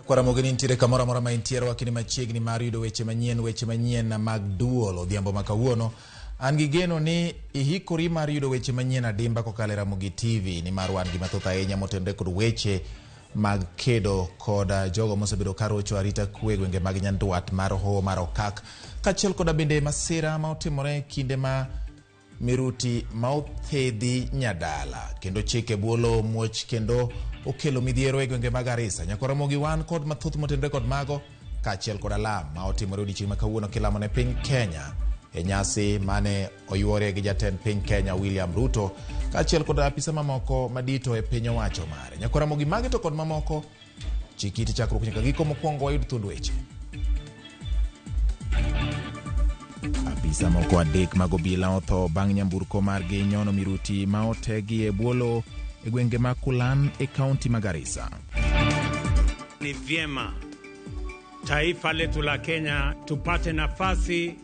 Kwaramogi ni nitiere kamoro amora ma intiere wakini machiegni mar yudo weche manyien, weche manyien mag duol odhiambo ma kawuono. An gi geno ni ihikori mar yudo weche manyien adimba kokalo e Ramogi TV nimar wan gi mathoth ahinya motenore kod weche mag kedo kod jogo mosebedo ka rocho arita kwe e gwenge mag Nyandwat mar Hoho mar Okak kaachiel koda bende masira ma otimore kinde ma miruti ma othedhi nyadala kendo chike bwo lowo muoch kendo okelo midhiero e gwenge mag Garissa. Nyakwa Ramogi wan kod mathoth motenore kod mago kaachiel kod alam ma otimore odiochieng' ma kawuono kilamo ne piny Kenya e nyasi mane oyuore gi jatend piny Kenya William Ruto kaachiel kod apisa mamoko madito e piny owacho mare. Nyakwa Ramogi magi to kod mamoko chik iti chakruok nyaka giko mokwongo wayud thuond weche. Apisa moko adek mag obila otho bang' nyamburko margi nyono miruti ma otegi e bwo lowo e gwenge ma Kulan e kaunti ma Garissa. Ni vyema taifa letu la Kenya tupate nafasi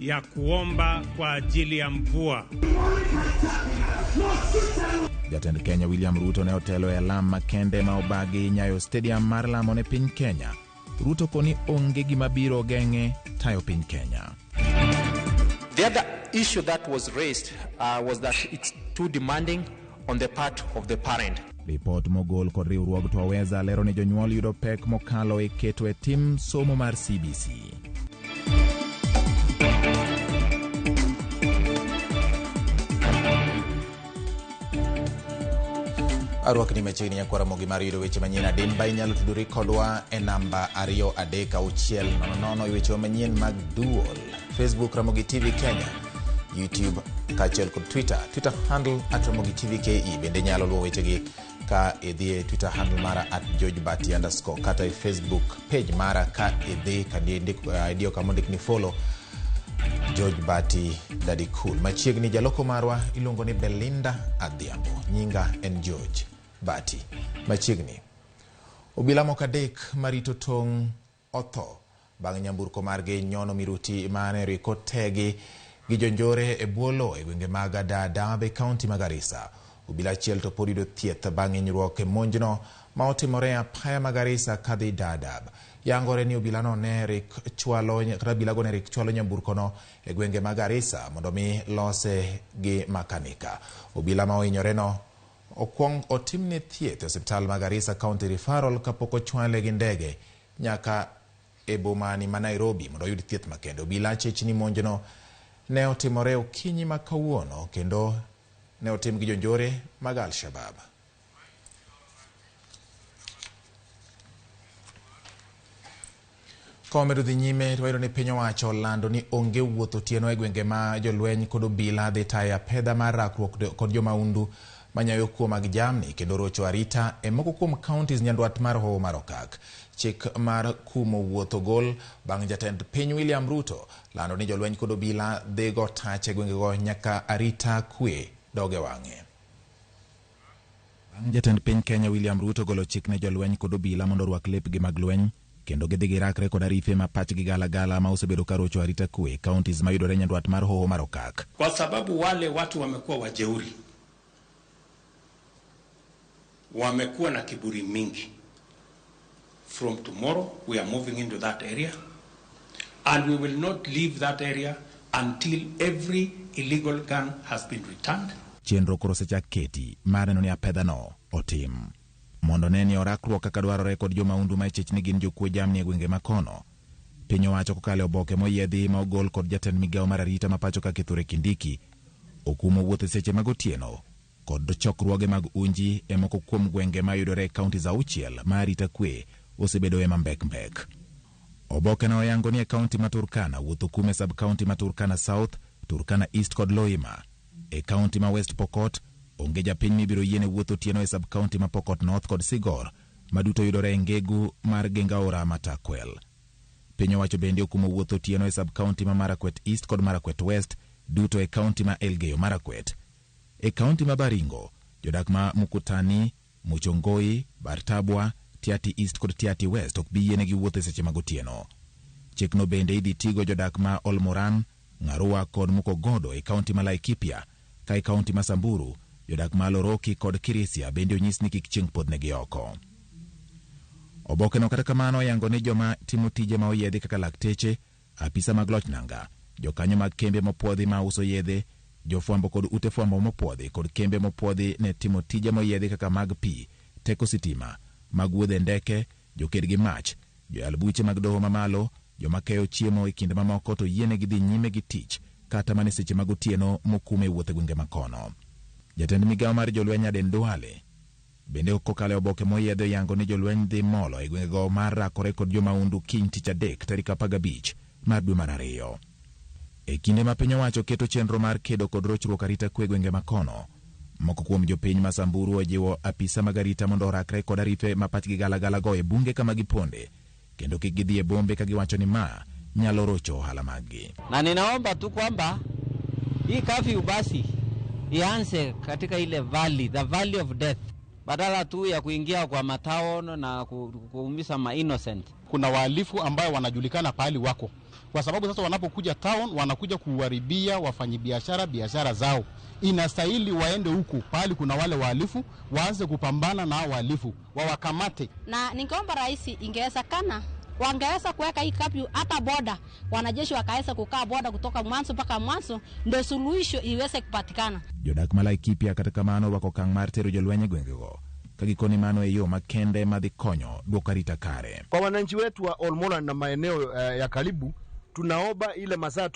ya kuomba kwa ajili ya mvua. Jatend Kenya William Ruto ne otelo e alam makende ma obagi Nyayo Stadium mar lamo ne piny Kenya. Ruto koni onge gima biro geng'e tayo piny Kenya. The other issue that was raised was that it's too demanding on the part of the parent. Ripot mogol kod riwruog Twaweza lero ni jonyuol yudo pek mokalo e keto e tim somo mar CBC. Arwakni machiegni nyakwar Ramogi mar yudo weche manyien adimba inyalo tudori kodwa e namba 23600 e weche manyien mag duol. Facebook Ramogi TV Kenya, YouTube kaachiel kod Twitter. Twitter handle at Ramogi TV KE. Bende inyalo luwo wechegi ka idhi e Twitter handle mara at George Bati underscore kata e Facebook page mara ka idhi ka idiyo kama ondik ni follow George Bati Daddy Cool. Machiegni jaloko marwa iluongo ni Belinda Adhiambo. Nyinga en George Bati. Machiegni. Obila moko adek marito tong' otho bang' nyamburko margi nyono miruti mane riko tegi gi jonjore e bwo lowo e gwenge mag Dadaab e kaunti ma Garissa. Obila achiel to pod yudo thieth bang' hinyruok e monjno ma otimore e apaya ma Garissa kadhi Dadaab. Yangore ni obilano ne rik chwalo kata obilago ne rik chwalo nyamburkono e gwenge ma Garissa mondo mi lose gi makanika. Obila ma ohinyoreno okwong otimne thieth e osiptal ma Garissa County Referral kapok ochwale gi ndege nyaka e bomani ma Nairobi mondo oyud thieth makende. Obila chich ni monjno ne otimore okinyi ma kawuono kendo ne otim gi jonjore mag Al-Shabaab. Ka wamedo dhi nyime to wayudo ni piny owacho olando ni onge wuoth otieno e gwenge ma jolweny kod obila dhi tayo apedha mar rakruok kod jomaundu manyayo kuo mag jamni kendo rocho arita e moko kuom counties nyandwat mar Hoho mar Okak. Chik mar kumo wuoth ogol bang' jatend piny William Ruto lando ni jolweny kod obila dhi go tach e gwengego nyaka arita kwe dog e wang'e. Bang' jatend piny Kenya William Ruto golo chik ne jolweny kod obila mondo orwak lepgi mag lweny kendo gidhi girakre kod arife ma pachgi galagala ma osebedo ka rocho arita kwe counties mayudore nyandwat mar Hoho mar Okak. Kwa sababu wale watu wamekuwa wajeuri, wamekuwa na kiburi mingi. From tomorrow we are moving into that area and we will not leave that area until every illegal gun has been returned. Chenro koro osechak keti mar neno ni apedhano otim. Mondo ne ni orakruok kaka dwarore kod jomaundu ma ichich ni gin jokuo jamni e gwenge makono. Piny owacho kokalo e oboke moyiedhi ma ogol kod jatend migawo mar arita ma pacho ka Kithure Kindiki okumo wuoth e seche mag otieno kod chokruoge mag unji e moko kuom gwenge mayudore e counties auchiel ma arita kwe osebedoe mambek mbek. Oboke no oyango ni e kaunti ma Turkana wuoth okum e sub kaunti ma Turkana South, Turkana East kod Loima. E kaunti ma West Pokot, onge japiny mibiro yiene wuoth otieno e sub kaunti ma Pokot North kod Sigor ma duto yudore e ngegu mar Gengaora ma Turkwel. Piny owacho bende okumo wuoth otieno e sub kaunti ma Marakwet East kod Marakwet West duto e kaunti ma Elgeyo Marakwet. E kaunti ma Baringo, jodak ma Mukutani, Muchongoi, Bartabwa, Tiaty East kod Tiaty West ok bi yienegi wuotho e seche mag otieno. Chikno bende idhi tigo jodak ma Olmoran, Ng'arua kod Mukogodo e kaunti ma Laikipia, ka e kaunti ma Samburu, jodak ma Loroki kod Kirisia bende onyis ni kik chieng' podhnegi oko. Oboke no kata kamano oyango ni joma timo tije ma oyiedhi kaka lakteche, apisa mag loch nanga, jokanyo mag kembe mopuodhi ma uso yedhe, jofwambo kod ute fwambo mopuodhi kod kembe mopuodhi ne timo tije moyiedhi kaka mag pi, teko sitima, mag wuodhe ndeke, joked gi mach, joyal buche mag doho mamalo, joma keyo chiemo e kind mamoko to yienegi dhi nyime gi tich kata mana e seche mag otieno mokume wuoth e gwenge makono. Jatend migawo mar jolweny Aden Duale bende kokalo e oboke moyiedhi oyango ni jolweny dhi molo e gwengego mar rakore kod jomaundu kiny tich adek tarik 15 mar dwe mar ariyo. E kinde ma piny owacho keto chenro mar kedo kod rochruok arita kwe e gwenge makono, moko kuom jopiny ma Samburu ojiwo apisa mag arita mondo orakre kod arife ma pachgi galagala go e bunge kama giponde kendo kik gidhi e bombe ka giwacho ni ma nyalo rocho ohala maggi. Na ninaomba tu kwamba hii curfew basi ianze katika ile valley, the valley of death, badala tu ya kuingia kwa mataono na kuumiza ma innocent. Kuna wahalifu ambayo wanajulikana pahali wako, kwa sababu sasa wanapokuja town wanakuja kuharibia wafanyibiashara biashara zao. Inastahili waende huku pahali kuna wale wahalifu, waanze kupambana na wahalifu, wawakamate. Na ningeomba rais, ingewezekana wangeweza kuweka hii curfew hata boda, wanajeshi wakaweza kukaa boda kutoka mwanzo mpaka mwanzo, ndio suluhisho iweze kupatikana. Jodak ma Laikipia kata kamano orwako okang' mar tero jolweny e gwengego ka gikoni mano e yo makende madhi konyo duoko arita kare. Kwa wananchi wetu wa Olmoran na maeneo ya karibu, tunaomba ile masaa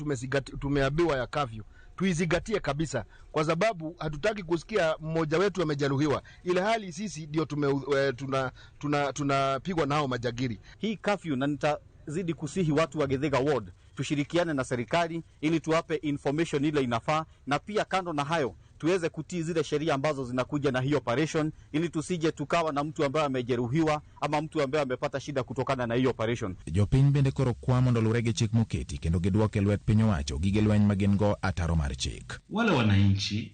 tumeambiwa ya curfew tuizingatie kabisa, kwa sababu hatutaki kusikia mmoja wetu amejeruhiwa, ile hali sisi ndio tunapigwa tuna, tuna nao majagiri. Hii curfew, na nitazidi kusihi watu wa Githiga Ward tushirikiane na serikali ili tuwape information ile inafaa, na pia kando na hayo tuweze kutii zile sheria ambazo zinakuja na hii operation, ili tusije tukawa na mtu ambaye amejeruhiwa ama mtu ambaye amepata shida kutokana na hii operation. Jopiny bende koro kwa mondo oluwre gi chik moketi kendo giduok e lwet piny owacho gige lweny ma gin go ataro mar chik. Wale wananchi,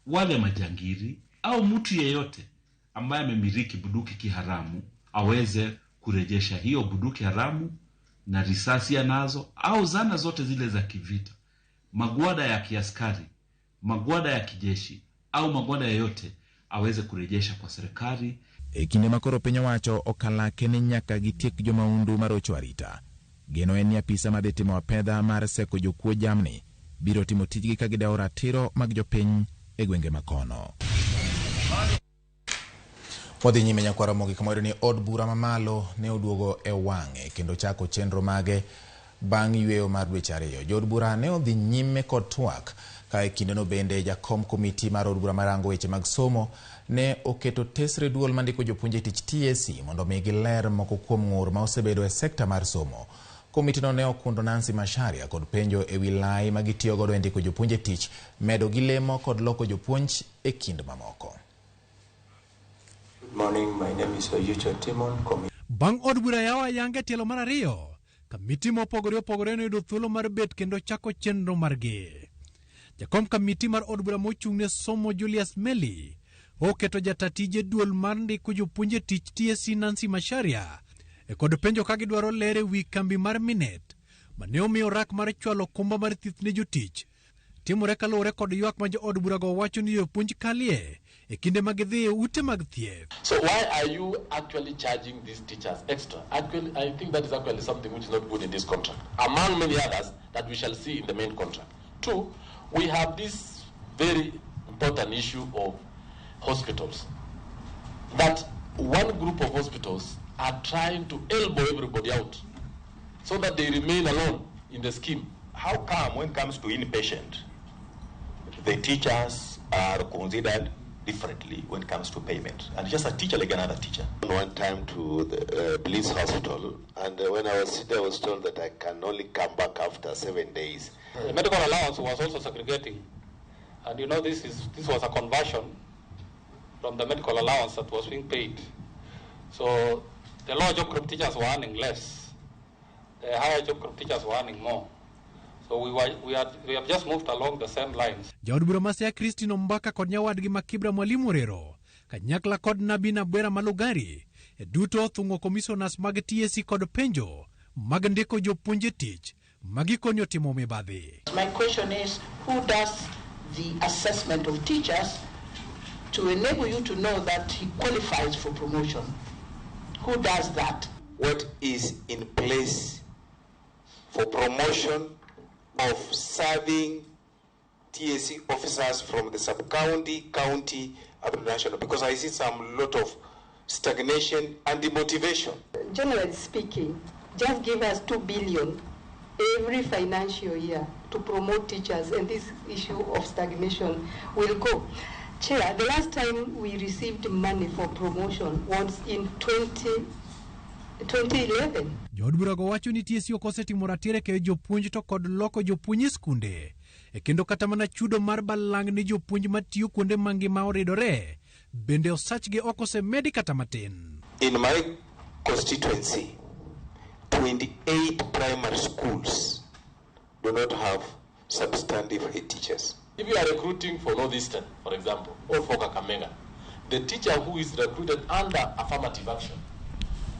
wale majangiri au mtu yeyote ambaye amemiliki bunduki kiharamu aweze kurejesha hiyo bunduki haramu na risasi anazo au zana zote zile za kivita, magwada ya kiaskari, magwada ya kijeshi au magwada yoyote aweze kurejesha kwa serikali. E kinde ma koro piny owacho okalake ni nyaka gitiek jomaundu marocho arita, geno en ni apisa madhi timo apedha mar seko jokuo jamni biro timo tijgi ka gidewo ratiro mag jopiny e gwenge makono. Wadhi nyime nyakwara Ramogi kama wayudo ni od bura mamalo ne oduogo e wang'e kendo chako chenro mage bang' yweyo mar dweche ariyo. Jood bura ne odhi nyime kod twak ka e kindeno bende jakom komiti mar od bura marango weche mag somo ne oketo tesre duol mandiko jopuonj e tich TSC mondo mi giler moko kuom ng'ur ma osebedo e sekta mar somo. Komitino ne okundo Nancy Macharia kod penjo e wi lai ma gitiyo godo e ndiko jopuonj e tich, medo gi lemo kod loko jopuonj e kind mamoko. Good morning, my name is Oyucho Timon. Bang' od bura yawo ayanga e tielo mar ariyo, kamiti mopogore opogore noyudo thuolo mar bet kendo chako chenro margi. Jakom kamiti mar od bura mochung' ne somo Julius Meli oketo jata tije duol mar ndiko jopuonj e tich TSC Nancy Macharia e kod penjo ka gidwaro ler e wi kambi mar Minet mane omiyo rak mar chwalo okumba mar thieth ne jotich timore kaluwore kod ywak ma jood burago wacho ni jopuonj kalie e kinde ma gidhi e ute mag thieth. So why are you actually charging these teachers extra? Actually, I think that is actually something which is not good in this contract, among many others that we shall see in the main contract. Two, we have this very important issue of hospitals, that one group of hospitals are trying to elbow everybody out so that they remain alone in the scheme. How come when it comes to inpatient, the teachers are considered differently when it comes to payment? And just a teacher like another teacher. One time to the police hospital, and when I was there, I was told that I can only come back after 7 days. The medical allowance was also segregating, and you know this was a conversion from the medical allowance that was being paid. So the lower job group teachers were earning less, the higher job group teachers were earning more. So we have just moved along the same lines. Jaod bura ma Siaya Christine Ombaka kod nyawadgi ma Kibra Mwalimu Orero kanyakla kod Nabina Bwera Malugari e duto othung'o commissioners mag TSC kod penjo mag ndiko jopuonj e tich magikoni otimo mibadhi. My question is, who does the assessment of teachers to enable you to know that he qualifies for promotion? Who does that? What is in place for promotion of serving TSC officers from the sub-county, county, up to national? Because I see some lot of stagnation and demotivation. Generally speaking, just give us 2 billion every financial year to promote teachers, and this issue of stagnation will go. Chair, the last time we received money for promotion was in 2011. Jood burago wacho ni TSC ok osetimo ratiro e keyo jopuonj to kod loko jopuonj e skunde. E kendo kata mana chudo mar balang' ne jopuonj matiyo kuonde mangima oridore, bende osachgi ok osemedi kata matin. In my constituency, 28 primary schools do not have substantive head teachers. If you are recruiting for Northeastern, for example, or for Kakamega, the teacher who is recruited under affirmative action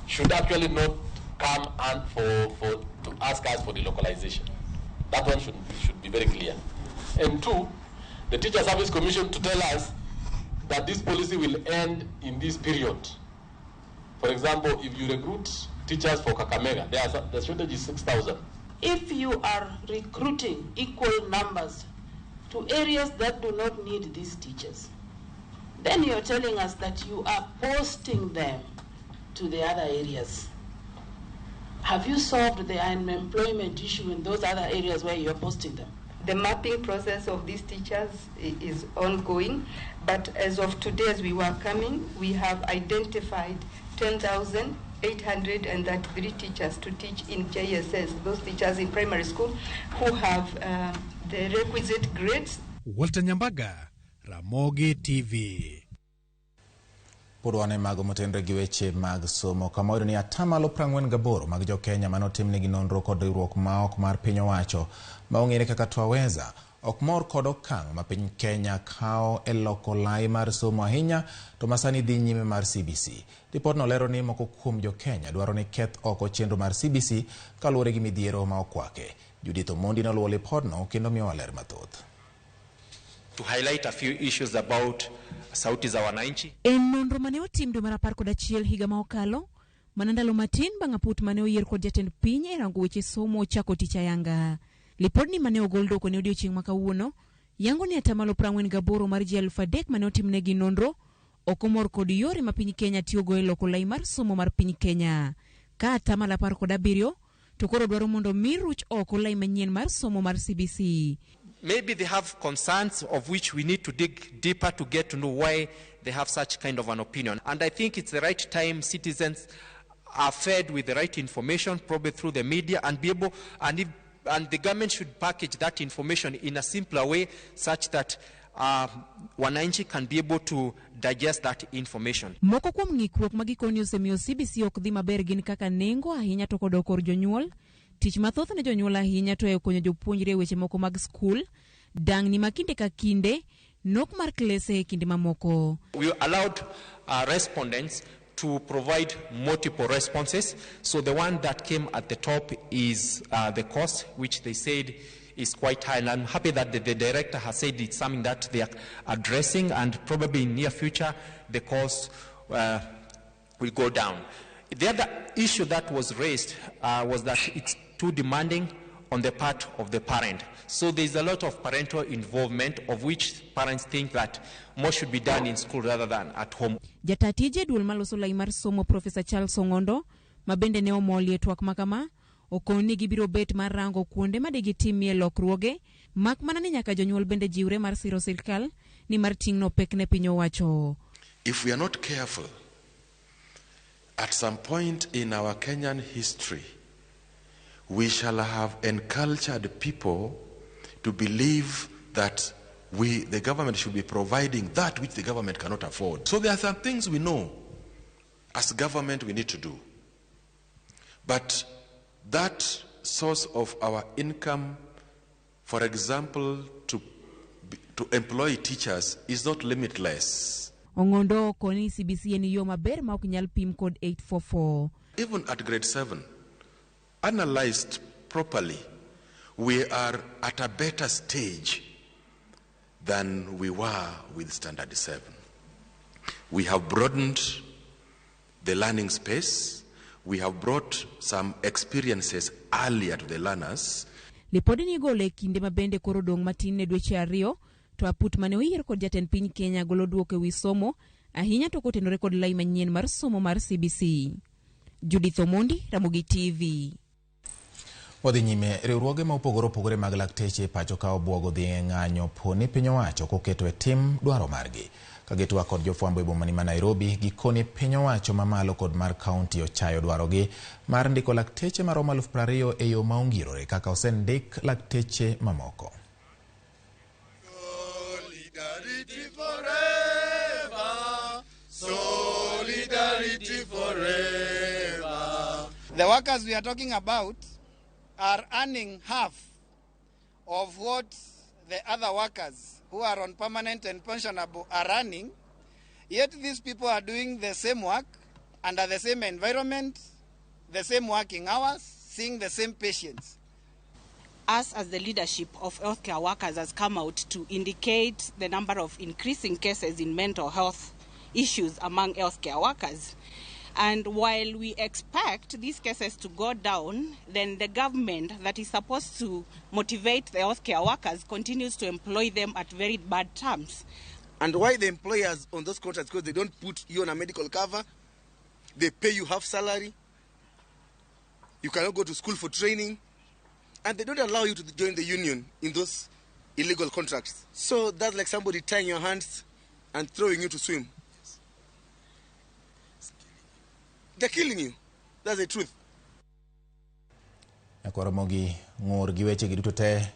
should actually not come and for to ask us for the localization. That one should be very clear. And two, the Teacher Service Commission to tell us that this policy will end in this period. For example, if you recruit teachers for Kakamega, the shortage is 6,000. If you are recruiting equal numbers to areas that do not need these teachers, then you're telling us that you are posting them to the other areas. Have you solved the unemployment issue in those other areas where you're posting them? The mapping process of these teachers is ongoing, but as of today, as we were coming, we have identified 10,833 teachers to teach in JSS, those teachers in primary school who have the requisite grades. Walter Nyambaga, Ramogi TV. Pod wan e mago motenore gi weche mag somo kama wayudo ni atamalo 48 mag jo-Kenya mane otimnegi nonro kod riwruok ma ok mar piny owacho ma ong'ere kaka Twaweza ok mor kod okang' ma piny Kenya kawo e loko lai mar somo ahinya to masani dhi nyime mar CBC. Ripodno lero ni moko kuom jo-Kenya dwaro ni keth oko chenro mar CBC kaluwore gi midhiero ma okwake. Judith Omondi noluwo ripodno kendo miyowa ler mathoth. To highlight a few issues about Sauti za Wananchi. En nonro mane otim dwe mar 11 higa ma okalo, mana ndalo matin bang' aput mane oyier kod jatend piny e rango weche somo chako tich ayanga. Lipodni mane ogol dwoko ne odiochieng' ma kawuono, yango ni atamalo 48 mar ji 3,000 mane otimnegi nonro ok omor kod yore ma piny Kenya tiyogo e loko lai mar somo mar piny Kenya. Ka atamalo 17 to koro dwaro mondo mi ruch oko lai manyien mar somo mar CBC. Maybe they have concerns of which we need to dig deeper to get to know why they have such kind of an opinion. And I think it's the right time citizens are fed with the right information, probably through the media, and be able, and if, and the government should package that information in a simpler way such that wananchi can be able to digest that information. Moko kuom ng'ikruok ma gikoni osemiyo CBC ok dhi maber gin kaka nengo ahinya to kod kor jonyuol, tich mathoth ne jonyuol ahinya to e konyo jopuonjre e weche moko mag skul, dangni ma kinde ka kinde, nok mar klese e kinde mamoko. We allowed respondents to provide multiple responses. So the one that came at the top is the cost, which they said is quite high. And I'm happy that the director has said it's something that they are addressing, and probably in near future, the cost will go down. The other issue that was raised was that it's too demanding on the part of the parent. So there's a lot of parental involvement, of which parents think that more should be done in school rather than at home. Jata tije duol maloso lai mar somo Professor Charles Ong'ondo, ma bende ne omolie twak makama, okoni ni gibiro bet mar rango kuonde ma digitimie lokruoge, mak mana ni nyaka jonyuol bende jiwre mar siro sirkal ni mar ting'no pek ne piny owacho. If we are not careful, at some point in our Kenyan history, we shall have encultured people to believe that the government should be providing that which the government cannot afford. So there are some things we know as government we need to do. But that source of our income, for example, to employ teachers, is not limitless. Ong'ondo okoni CBC en yo maber ma ok nyal pim kod 844. Even at grade 7, analyzed properly, we are at a better stage than we were with Standard 7. We have broadened the learning space. We have brought some experiences earlier to the learners. Lipodni igolo e kinde ma bende koro odong' matin ne dweche ariyo to aput mane oyier kod jatend piny Kenya golo duoko e wi somo ahinya to kotenore kod lai manyien mar somo mar CBC. Judith Omondi, Ramogi TV. Wadhi nyime, riwruoge ma opogore opogore mag lakteche e pacho ka obwogo dhi e ng'anyo po ni piny owacho koketo e tim dwaro margi. Ka gitwak kod jofwambo e boma ni ma Nairobi, gikoni piny owacho mamalo kod mar kaunti ochayo dwarogi mar ndiko lakteche maromo 20,000 e yo ma ongirore kaka osendik lakteche mamoko. Solidarity forever. Solidarity forever. The workers we are talking about are earning half of what the other workers who are on permanent and pensionable are earning. Yet these people are doing the same work under the same environment, the same working hours, seeing the same patients. Us as the leadership of healthcare workers has come out to indicate the number of increasing cases in mental health issues among healthcare workers. And while we expect these cases to go down, then the government that is supposed to motivate the healthcare workers continues to employ them at very bad terms. And why the employers on those contracts? Because they don't put you on a medical cover, they pay you half salary, you cannot go to school for training, and they don't allow you to join the union in those illegal contracts. So that's like somebody tying your hands and throwing you to swim. They're killing you. That's the truth. Nyakwar ng'ur gi weche gi duto te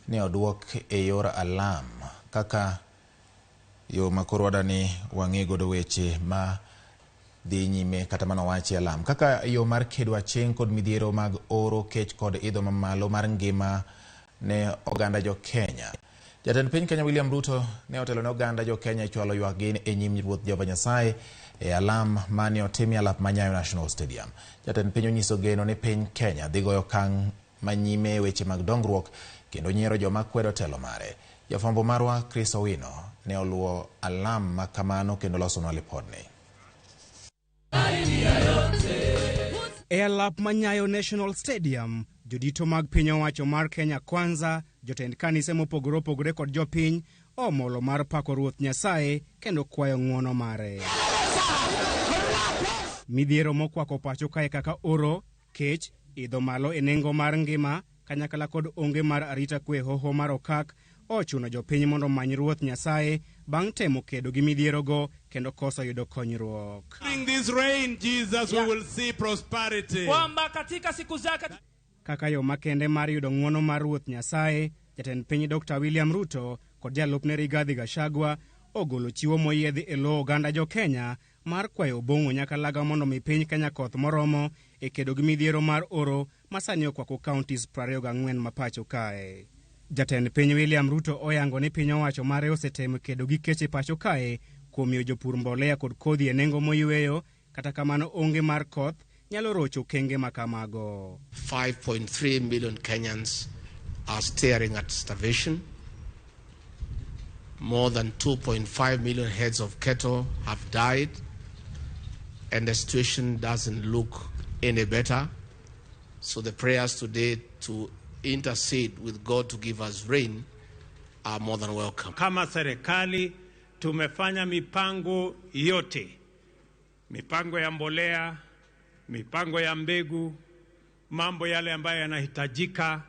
ne oduok e yor alam kaka yo ma koro wadani wang'e godo weche ma dhi nyime kata mana wachi alam kaka yo mar kedo aching' kod midhiero mag oro kech kod idho mamalo mar ngima ne oganda jo Kenya. Jatend piny Kenya William Ruto ne otelo ne oganda jo Kenya e chwalo ywakgi e nyim Ruoth Jehova Nyasaye e alam mane otim e alap ma Nyayo National Stadium. Jatend piny onyiso geno ni piny Kenya dhi goyo okang' manyime e weche mag dongruok kendo nyiero joma kwedo telo mare. Jafwambo marwa Chris Owino ne oluwo alam ma kamano kendo losonwa lipodni. E alap ma Nyayo National Stadium, jodito mag piny owacho mar Kenya Kwanza, jotend kanise mopogore opogore kod jopiny omolo mar pako Ruoth Nyasaye kendo kwayo ng'uono mare. Midhiero mokwako pacho kae kaka oro, kech, idho malo e nengo mar ngima, kanyakla kod onge mar arita kwe hoho mar okak, ochuno jopiny mondo omany Ruoth Nyasaye bang' temo kedo gi midhierogo kendo koso yudo konyruok. During this reign, Jesus, we will see prosperity. Kwamba katika siku zake Kaka yo makende mar yudo ng'uono mar Ruoth Nyasaye, jatend piny Dr. William Ruto kod jalupne Rigathi Gachagua ogolo chiwo moyiedhi e lo oganda jo Kenya mar kwayo Obong'o Nyakalaga mondo mi piny Kenya koth moromo e kedo gi midhiero mar oro ma sani okwako counties 24 ma pacho kae. Jatend piny William Ruto oyango ni piny owacho mare osetemo kedo gi kech e pacho kae kuom miyo jopur mbolea kod kodhi e nengo moyweyo, kata kamano onge mar koth nyalo rocho okenge ma kamago. 5.3 million Kenyans are staring at starvation. More than 2.5 million heads of cattle have died, and the situation doesn't look any better. So the prayers today to intercede with God to give us rain are more than welcome. Kama serikali tumefanya mipango yote, mipango ya mbolea, mipango ya mbegu, mambo yale ambayo yanahitajika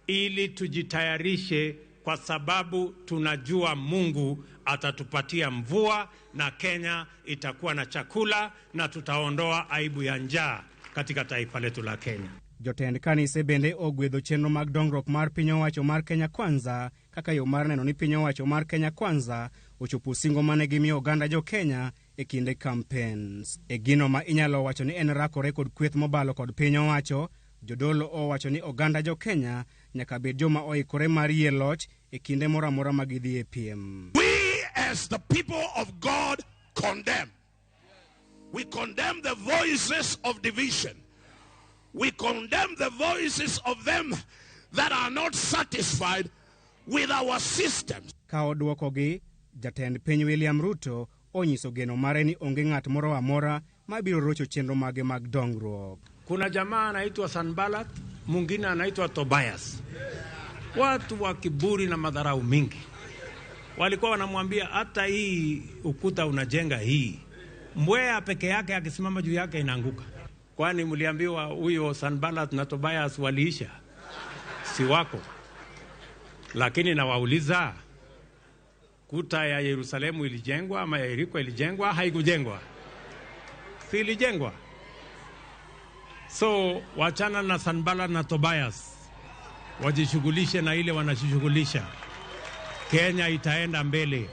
ili tujitayarishe, kwa sababu tunajua Mungu atatupatia mvua na Kenya itakuwa na chakula na tutaondoa aibu ya njaa katika taifa letu la Kenya. Jotend kanise bende ogwedho chenro mag dongruok mar piny owacho mar Kenya Kwanza kaka yo mar neno ni piny owacho mar Kenya Kwanza ochopo singo mane gimiyo oganda jo Kenya e kinde campaigns. E gino ma inyalo wacho ni en rakore kod kweth mobalo kod piny owacho, jodolo owacho ni oganda jo Kenya nyaka bed joma oikore mar yie loch e kinde moro amora ma gidhi e piem. We as the people of God condemn. We condemn the voices of division. We condemn the voices of them that are not satisfied with our systems. Ka odwokogi, jatend piny William Ruto onyiso geno mare ni onge ng'at moro amora mabiro rocho chenro mage mag dongruok. Kuna jamaa anaitwa Sanbalat, mwingine anaitwa Tobias, watu wa kiburi na madharau mingi. Walikuwa wanamwambia hata hii ukuta unajenga hii, mbweha peke yake akisimama juu yake inaanguka. Kwani mliambiwa huyo Sanbalat na Tobias waliisha? Si wako. Lakini nawauliza, kuta ya Yerusalemu ilijengwa ama ya Yeriko ilijengwa? Haikujengwa? Si ilijengwa? So wachana na Sanbalat na Tobias, wajishughulishe na ile wanashughulisha. Kenya itaenda mbele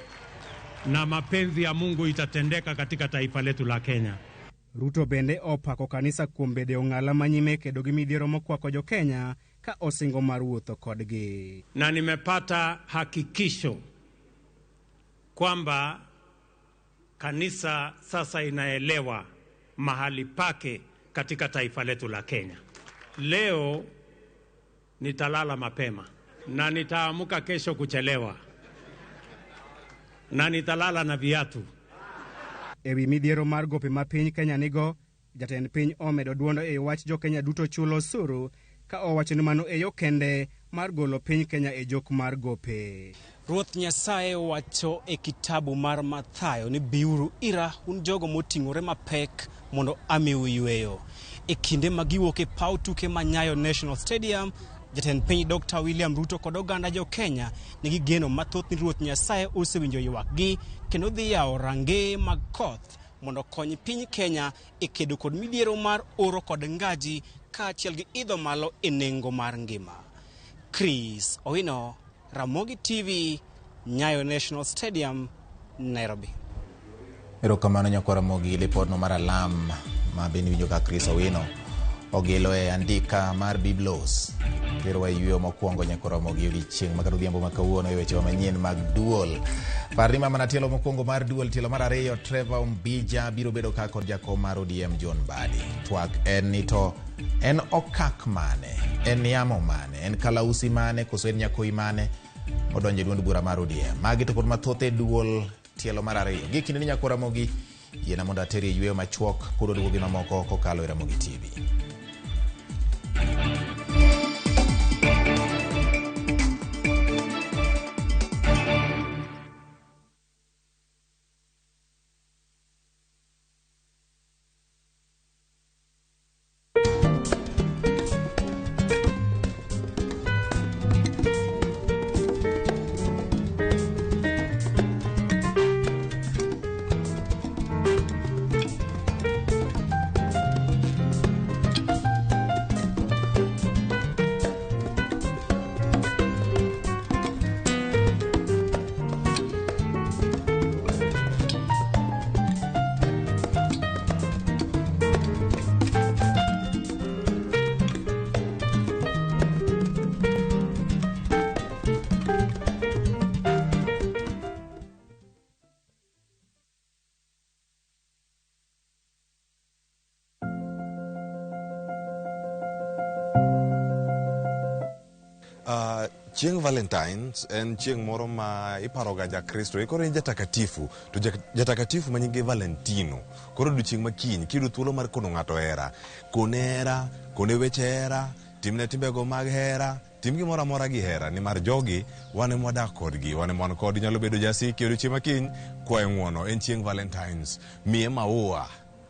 na mapenzi ya Mungu itatendeka katika taifa letu la Kenya. Ruto bende opako kanisa kuom bedo e ong'ala manyime kedo gi midhiero mokwako jo Kenya ka osingo mar wuotho kodgi. Na nimepata hakikisho kwamba kanisa sasa inaelewa mahali pake katika taifa letu la Kenya. Leo nitalala mapema na nitaamuka kesho kuchelewa na nitalala na viatu. Ewi midhiero mar gope ma piny Kenya nigo, jatend piny omedo duondo e wach jo Kenya duto chulo osuru ka owacho ni mano e yo kende mar golo piny Kenya e jok mar gope. Ruoth Nyasaye wacho e kitabu mar Mathayo ni biuru ira un jogo moting'ore mapek mondo amiu yweyo. E kinde ma giwuok e paw tuke ma Nyayo National Stadium, jatend piny Dr. William Ruto kod oganda jo Kenya nigi geno mathoth ni Ruoth Nyasaye osewinjo ywakgi kendo dhi yawo rangeye mag koth mondo okony piny Kenya e kedo kod midhiero mar oro kod ngaji kaachiel gi idho malo e nengo mar ngima. Chris Owino, Ramogi TV, Nyayo National Stadium, Nairobi. Erokamano nyakwar Ramogi, lipodno mar alam ma bende iwinjo ka Chris Owino ogilo e andika mar Biblos. Terowa e yweyo mokwongo nyakwar Ramogi odiechieng' ma kata odhiambo ma kawuono e wechewa manyien mag duol. Par ni mana tielo mokwongo mar duol, tielo mar ariyo Trevor Ombija biro bedo ka kod jakom mar ODM John Mbadi. Twak en ni to en okak mane, en yamo mane, en kalausi mane, koso en nyakoi mane modonjo e duond bura mar ODM. Magi to kod mathoth e duol tielo mar ariyo. Gi kinde ni nyakwar Ramogi, yiena mondo ateri e yweyo machuok pod waduogo gi mamoko kokalo e Ramogi TV. Chieng' Valentines en chieng' moro ma iparoga Jakristo, koro en jatakatifu, to jatakatifu ma nyinge Valentino. Koro odiochieng' ma kiny, kiyudo thuolo mar kono ng'ato hera, kone hera, kone weche hera, timne timbego mag hera, tim gimoro amora gi hera, nimar jogi wan ema wadak kodgi, wan ema wan kodgi. Nyalo bedo jasiki odiochieng' ma kiny, kwayo ng'uono, en chieng' Valentines, miye maua.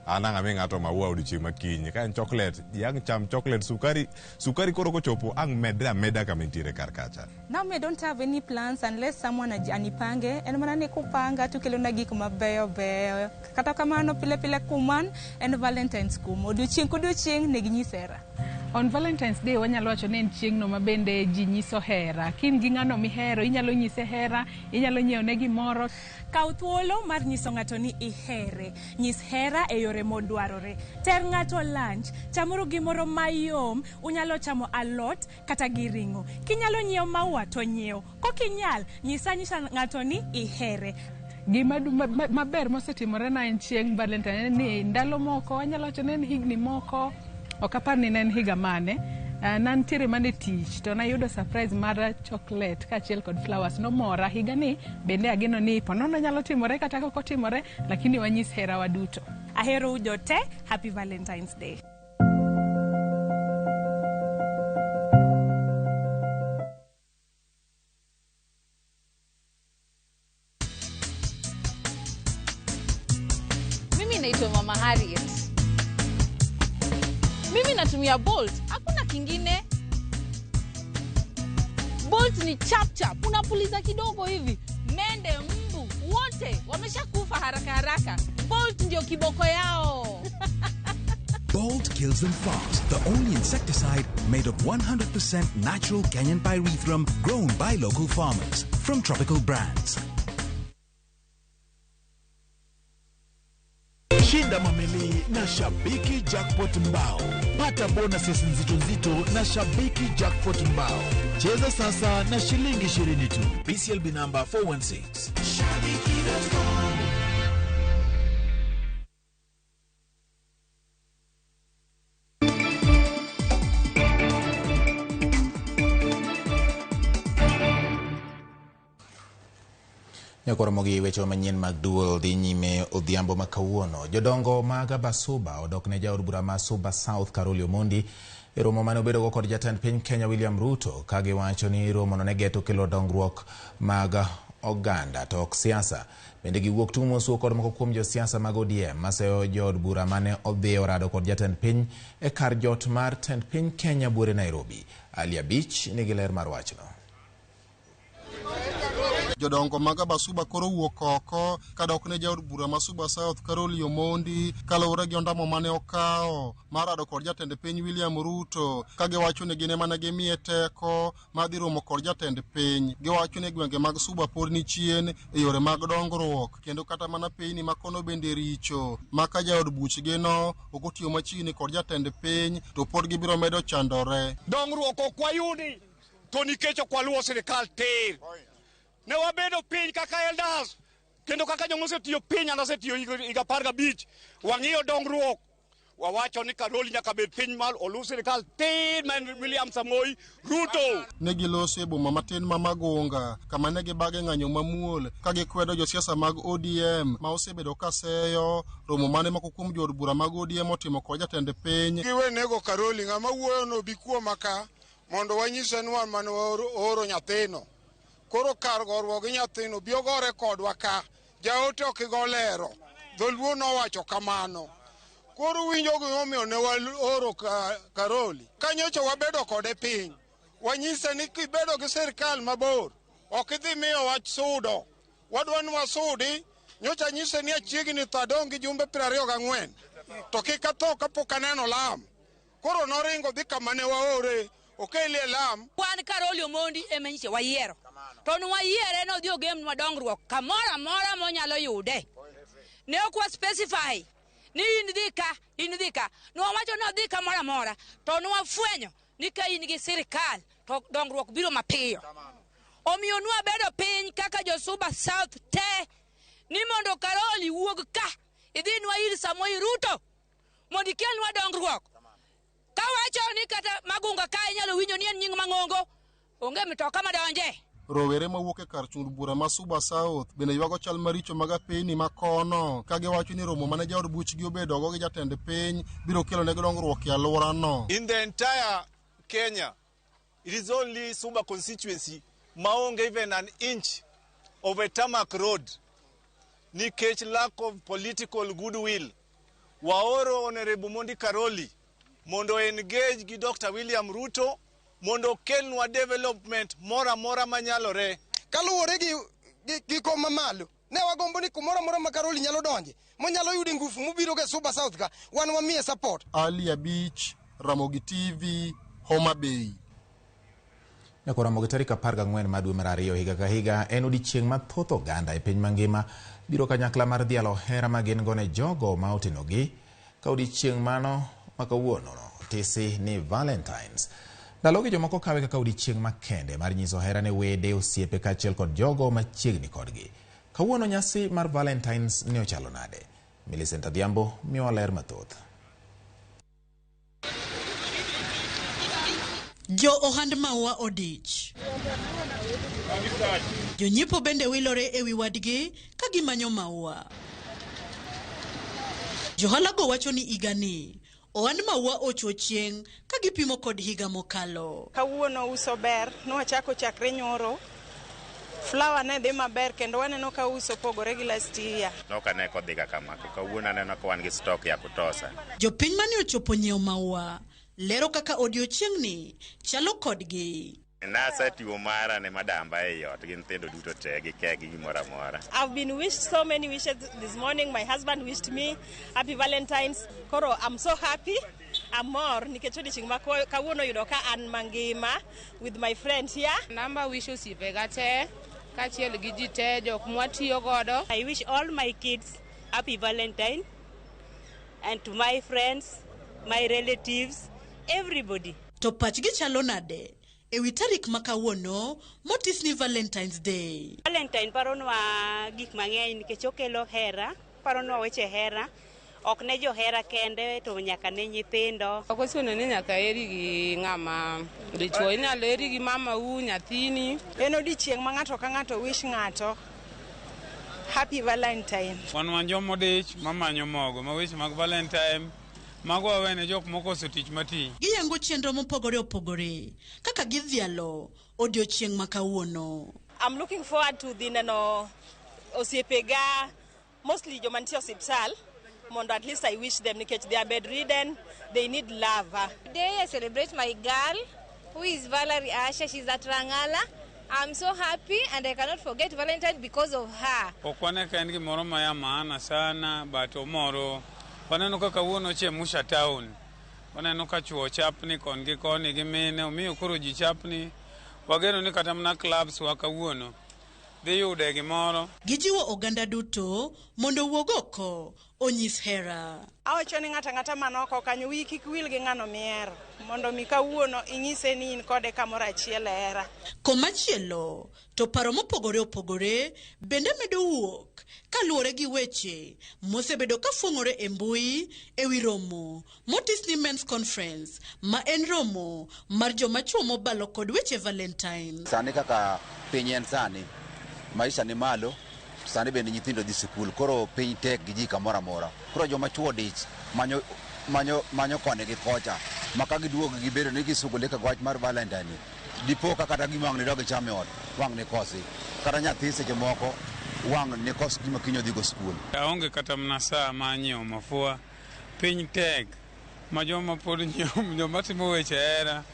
An ang' ami ng'ato maua odiochieng' ma kiny. Ka en chocolate, ang' cham chocolate, sukari, sukari koro kochopo ang' medre ameda kama intiere kar kacha. Now me I don't have any plans unless someone anipange. En mana ni kupanga to kelona gik mabeyo beyo. Kata kamano pile pile kuman en Valentine's kum. Odiochieng' kodiochieng' ne ginyis hera. On Valentine's Day wanyalo wacho ni en chieng'no ma bende ji nyiso hera. Ka in gi ng'ano mihero, inyalo nyise hera, inyalo nyiewone gimoro. Kaw thuolo mar nyiso ng'ato ni ihere. Nyis hera e yore modwarore. Ter ng'ato lunch, chamuru gimoro mayom, unyalo chamo alot kata gi ring'o. Kinyalo nyiewo maua to nyiew. Kokinyal, nyisa anyisa ng'ato ni ihere. Gima maber mosetimore na en chieng' Valentine en ni ndalo moko, anyalo wacho ni en higni moko, ok apar ni ne en higa mane, nantiere mana e tich to nayudo surprise mar chocolate kaachiel kod flowers. Nomora. Higani bende ageno ni ponono nyalo timore kata kok otimore, lakini wanyis hera waduto. Aherou jote, happy Valentine's Day. Mimi naitwa Mama Harriet. Mimi natumia Bolt, hakuna kingine. Bolt ni chap chap, unapuliza kidogo hivi, mende, mbu, wote wameshakufa haraka haraka. Bolt ndio kiboko yao. Bolt kills them fast. The only insecticide made of 100% natural Kenyan pyrethrum grown by local farmers from Tropical Brands. Shinda mameli na Shabiki Jackpot Mbao. Pata bonuses nzito nzito na Shabiki Jackpot Mbao. Cheza sasa na shilingi 20 tu. BCLB number 416. Shabiki.com. Nyakoromogi weche manyien mag duol dhi nyime odhiambo ma kawuono. Jodongo mag Abasuba odok ne jaod bura ma Suba South Caroli Omondi e romo mane obedogo kod jatend piny Kenya William Ruto ka giwacho ni romono ne geto kelo dongruok mag oganda to ok siasa. Bende giwuok tung' mosuo kod moko kuom josiasa mag ODM maseyo jood bura mane odhi orado kod jatend piny e kar jot mar tend piny Kenya buore Nairobi. Ali Abich nigi ler mar wachno. Jodongo mag Abasuba koro wuok oko kadok ne jaod bura ma Suba South Caroli Omondi kaluwore gi ondamo mane okawo mar rado kod jatend piny William Ruto ka giwacho ni gin ema ne gimiye teko mar dhi romo kod jatend piny. Giwacho ni gwenge mag Suba pod ni chien e yore mag dongruok kendo kata mana pinyni ma kono bende richo ma ka jaod buchgino ok otiyo machiegni kod jatend piny to pod gibiro medo chandore. Dongruok ok wayudi to nikech ok waluwo sirikal tir. Ne wabedo piny kaka elders kendo kaka joma osetiyo piny, an asetiyo higa 15, wang'iyo dongruok, wawacho ni Karoli nyaka bed piny mar oluw sirikal tir ma en William Samoei Ruto. Ne giloso e boma matin ma Magunga kama ne gibage ng'anyo mamuol ka gikwedo josiasa mag ODM ma osebedo ka seyo romo mane moko kuom jood bura mag ODM otimo kod jatend piny. Giwe nego Karoli, ng'ama wuoyo no bi kuoma ka mondo wanyise ni wan mane waoro nyathino. Koro kar goruok gi nyathino bi ogore kodwa ka, jaote ok igo lero, dholuo nowacho kamano. Koro winjo gimomiyo ne waoro Karoli. Kanyocha wabedo kode piny, wanyise ni kibedo gi sirikal mabor, ok idhi miyo wach sudo. Wadwa ni wasudi, nyocha anyise ni achiegni tho adong' gi jumbe 24, to kik atho kapok aneno lam. Koro noringo dhi kama ne waore, okelie lam. Wan Karoli Omondi ema nyiche wayiero. To nwayiere nodhi ogemnwa dongruok kamoro amora monyalo yude. Ne ok wa specify ni in dhi ka, in dhi ka. Nwawacho ni odhi kamoro amora, to nwafwenyo ni ka in gi sirikal to dongruok biro mapiyo. Omiyo nwabedo piny kaka jo Suba South te ni mondo Karoli wuog ka, idhinwa ir Samoei Ruto mondo ikelnwa dongruok. Kawacho ni kata Magunga ka inyalo winjo ni en nying mang'ongo, onge mtoka madonje. Rowere mawuok e kar chung' bura ma Suba South bende ywago chal maricho mag apeyni ma kono ka giwacho ni romo mane jaod buchgi obedogo gi jatend piny biro kelo negi dongruok e alworano. In the entire Kenya, it is only Suba constituency maonge even an inch of a tarmac road nikech lack of political goodwill. Waoro Honorable Mondi Karoli mondo engage gi Dr. William Ruto mondo okelnwa development moro amora manyalore. Kaluwore gi kom mamalo, ne wagombo ni kumoro amora ma Karoli nyalo donje, monyalo yude ngufu mobiro go e Suba South ka, wan wamiye support. Ali Abich, Ramogi TV, Homa Bay. Nyakoromogi tarik 14 mar dwe mar ariyo higa ka higa en odiechieng' ma thoth oganda e piny mangima biro kanyakla mar dhialo hera ma gin go ne jogo ma otenogi ka odiechieng' mano ma kawuono no otisi ni Valentines. Ndalogi jomoko kawe kaka odiechieng' makende mar nyiso hera ne wede, osiepe kaachiel kod jogo machiegni kodgi. Kawuono nyasi mar Valentines ne ochalo nade? Millicent Adhiambo miyowa ler mathoth. Jo ohand maua odich. Jonyiepo bende wilore ewi wadgi ka gimanyo maua. Johalago wacho ni higani ohand maua ocho chieng' ka gipimo kod higa mokalo. Kawuono uso ber, nwachako chakre nyoro. Flower ne dhi maber kendo waneno ka uso pogore gi last year. Nok ane kodhi kaka ma, to kawuono aneno ka wan gi stock ya kutosha. Jopiny mane ochopo nyiewo maua lero kaka odiochieng'ni chalo kodgi. Nasetiwo mara ne madamba ei ot gi nyithindo duto te gi kek gi gimoro amora. I've been wished so many wishes this morning. My husband wished me happy Valentine's. Koro, I'm so happy. Amor nikech odiochieng' ma kawuono yudo ka an mangima with my friend here. Namba wish osiepega te kaachiel gi ji te jok mwatiyo godo. I wish all my kids happy Valentine and to my friends, my relatives, everybody. To pachgi chalo nade ewi tarik ma kawuono motis ni Valentine's Day? Valentine paronwa gik mang'eny nikech okelo hera, paronwa weche hera, ok ne johera kende to nyaka ne nyithindo. Ok ochuno ni nyaka heri gi ng'ama dichuo, inyalo heri gi mamau, nyathini. En odiochieng' ma ng'ato ka ng'ato wish ng'ato happy Valentine. Wan wan jomodich mamanyo mogo ma weche mag Valentine mago wawene jok mokoso tich mati. Giyango chenro mopogore opogore kaka gidhialo odiochieng' ma kawuono. I'm looking forward to dhi neno osiepega, mostly joma nitie osiptal, mondo at least I wish them nikech they are bedridden, they need love. Today I celebrate my girl, who is Valerie Asha. She's at Rangala. I'm so happy and I cannot forget Valentine because of her. Ok wane ka en gimoro ma ya maana sana but omoro waneno ka kawuono chemusha town waneno ka chuo chapni kon gi koni gi mine omiyo koro ji chapni wageno ni kata mana clubs wa kawuono dhi yude gimoro. Gijiwo oganda duto mondo owuog oko onyis hera. Awacho ni ng'ato ang'ata man oko kanyo wiyi kik wil gi ng'ano mihero mondo mi kawuono inyise ni in kode kamoro achiel e hera. Komachielo to paro mopogore opogore bende medo wuok kaluwore gi weche mosebedo ka fweng'ore e mbui ewi romo motis ni Men's Conference ma en romo mar joma chuo mobalo kod weche Valentine. Sani kaka piny en sani, maisha ni malo, sani bende nyithindo dhi sikul, koro piny tek gi ji kamoro amora. Koro joma chuo dich manyo, manyo, manyo koni gi kocha, ma ka giduogo gibedo ni gisugule ka wach mar Valentine ni, dipo ka kata gima wang' ni dog icham e ot, wang' ni kosi. Kata nyathi seche moko wang' ni kos gima kiny odhi go skul. Aonge kata mana saa ma nyiewo mafua. Piny tek ma joma pod nyiewo joma timo weche hera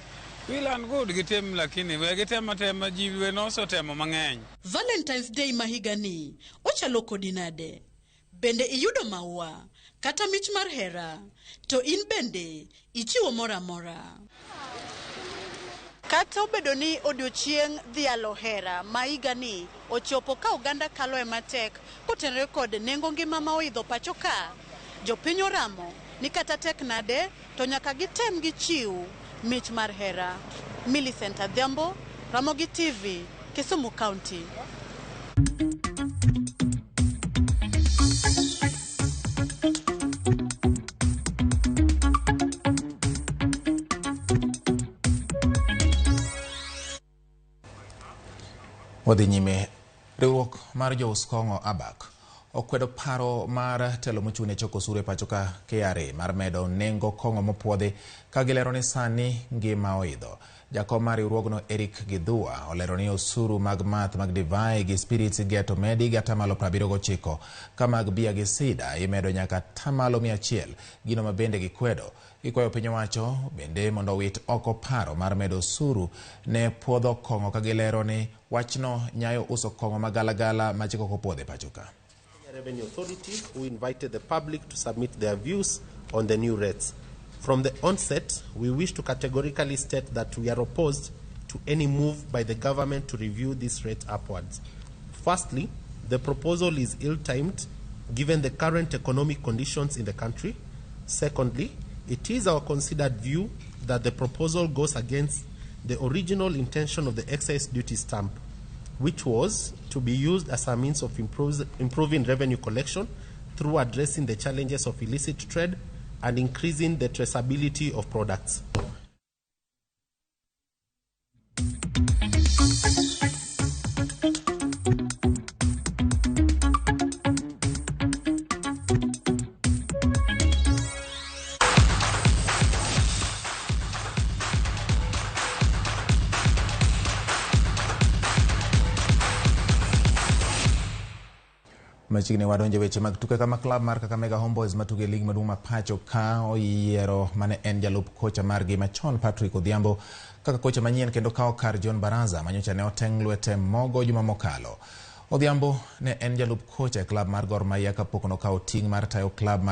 well and good gitim lakini we gitem atema ji we nosetemo mang'eny. Valentine's Day ma higani ochalo kodi nade? Bende iyudo maua kata mich mar hera? To in bende ichiwo moro amora? Kata obedo ni odiochieng' dhialo hera ma higani ochopo ka oganda kalo e matek kotenore kod nengo ngima ma oidho pacho ka, jopiny oramo ni kata tek nade to nyaka gitem gichiw mich mar hera. Millicent Adhiambo, Ramogi TV, Kisumu County. Wadhi nyime. Riwruok mar jous kong'o ABAK okwedo paro mar telo mochung' ne choko osuru e pacho ka KRA mar medo nengo kong'o mopuodhi ka gilero ni sani ngima oidho. Jakom mar riwruogno Eric Githua olero ni osuru mag math mag divai gi spirits igeto medi gi atamalo 79 ka mag bia gi sida imedo nyaka atamalo 100, gino ma bende gikwedo. Gikwayo piny owacho bende mondo owit oko paro mar medo osuru ne puodho kong'o ka gilero ni wachno nyayo uso kong'o magalagala ma chik ok opuodho e pacho ka. Revenue Authority, who invited the public to submit their views on the new rates. From the onset, we wish to categorically state that we are opposed to any move by the government to review this rate upwards. Firstly, the proposal is ill-timed given the current economic conditions in the country. Secondly, it is our considered view that the proposal goes against the original intention of the excise duty stamp, which was to be used as a means of improving revenue collection through addressing the challenges of illicit trade and increasing the traceability of products. Machiegni wadonjo e weche mag tuke kama klab mar Kakamega Homeboys matugo e lig maduong' ma pacho ka oyiero mane en jalup kocha margi machon Patrick Odhiambo kaka kocha manyien kendo kawo kar John Baraza manyocha ne oteng' lwete mogo juma mokalo. Odhiambo ne en jalup kocha e klab mar Gor Mahia kapok nokawo ting' mar tayo klab.